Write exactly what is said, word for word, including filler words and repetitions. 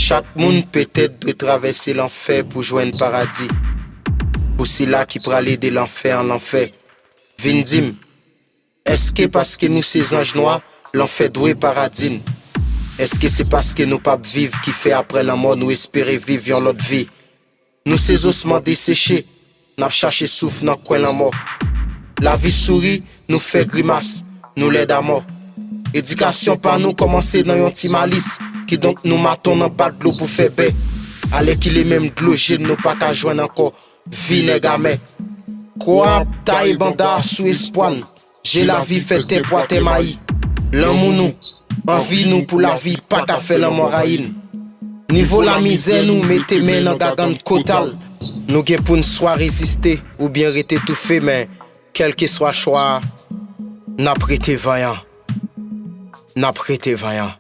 Chak moun petèt dwe travèse lanfè pou jwenn paradi. Pou sila ki prale de lanfè an lanfè, vin di m, èske paske nou se zanj nwa, lanfè dwe paradi n? Èske se paske nou p ap viv ki fè apre lanmò nou espere viv yon lòt vi? Nou se zosman deseche, n ap chache souf nan kwen lanmò. Lavi souri, nou fè grimas, nou lèd amò. Edikasyon pa nou kòmanse nan yon ti malis, kidonk nou maton nan ba dlo pou fè bè. Alèkile menm dlo je n nou pa ka jwenn ankò, vi nèg amè. Kò a ap taye banda sou espwa n, je lavi fè tè pwa tè mayi. Lanmou nou, anvi nou pou lavi pa ka fè lanmò rayi n. Nivo lamizè nou mete men nan gagann kotal. Nou gen pou n swa reziste oubyen rete toufe, men kèlkeswa chwa a, n ap rete vanyan. N ap rete vanyan.